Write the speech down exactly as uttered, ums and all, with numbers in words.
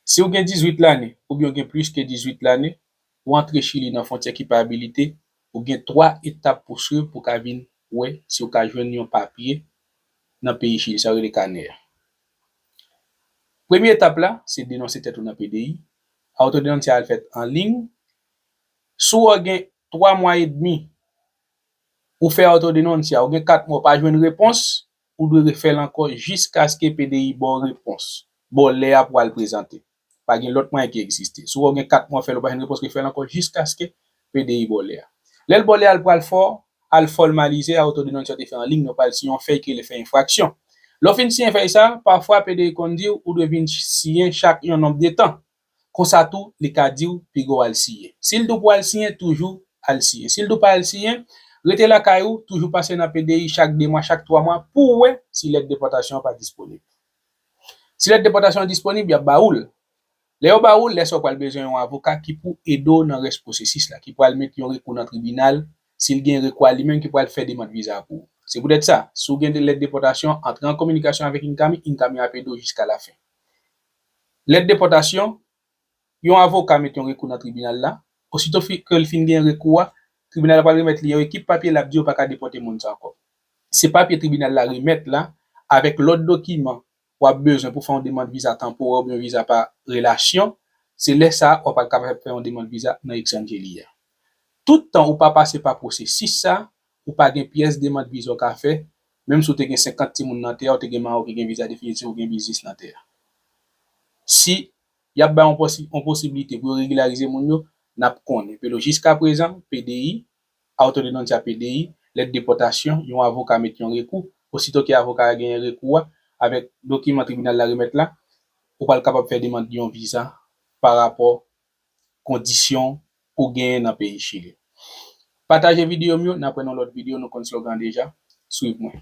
Si w gen dizuit lane oubyen w gen plis ke dizuit lane, ou antre Chili nan fwontyè ki pa abilite, ou gen twa etap pou swiv pou w ka vin wè si w ka jwenn yon papye nan peyi Chili, sa yo rele kanè a. Premye etap la, se denonse tèt ou nan P D I. Autodenuncia a fèt an liy. Si w gen twa mwa edmi, ou fè autodenuncia, ou gen kat mwa, ou pa jwenn repons, ou dwe refè l ankò jiskaske P D I ba w repons. Ba w lè a pou w al prezante. Pa gen lòt mwayen ki egziste. Si w gen kat mwa fè l, ou pa jwenn repons, refè l ankò jiskaske P D I ba w lè a. Lè l ba w lè a, l pral fè w al fòmalize autodenuncia w te fè an liy, ou pral siyen yon fèy ki rele fèy enfraksyon. Lè w fin siyen fèy sa, pafwa P D I konn di w, ou dwe vin siyen chak yon nonb de tan. Konsa tou, li ka di w piga w al siyen. Si l di w pou w al siyen, toujou al siyen. Si l di w pa al siyen, rete lakay ou, toujou pase nan P D I chak de mwa, chak twa mwa, pou w wè si lèt depòtasyon an pa disponib. Si lèt depòtasyon an disponib, y ap ba ou l. Lè yo ba ou l, lè sa w pral bezwen yon avoka ki pou ede w nan rès pwosesis la, ki pral met yon rekou nan tribinal, si l gen rekou a li menm ki pral fè demann viza pou ou. Se poutèt sa, si w gen de lèt depòtasyon, antre an kominikasyon avèk INCAMI, INCAMI ap ede w jiska lafen. Lèt depòtasyon, yon avoka met yon rekou nan tribinal la, osito fi, ke l fin gen rekou a, tribinal la pral remèt li yon ekip papye, l ap di yo pa ka depòte moun sa ankò. Se papye tribinal la remèt la, avèk lòt dokiman w ap bezwen pou fè yon demann viza tanporè oubyen yon viza pa relasyon, se lè sa a w ap kapab fè yon demann viza nan Extranjeria. Tout tan ou pa pase pa pwosesis sa, ou pa gen pyès demann viza w ka fè, menm si w te gen senkant timoun nan tè a, ou te gen mawo ki gen viza definitif, ou gen biznis nan tè a. Si y ap bay yon posi-, yon posiblite pou yo regilyarize moun yo, n ap konnen. Pero jiska prezan, P D I, autodenuncia P D I, lèt depòtasyon, yon avoka met yon rekou, osito ke avoka a genyen rekou a, avèk dokiman tribinal la remèt la, ou pral kapab fè demann yon viza pa rapò kondisyon ou genyen nan peyi Chili. Pataje videyo m yo, n ap wè nan lòt videyo, nou konn slogan deja, swiv mwen.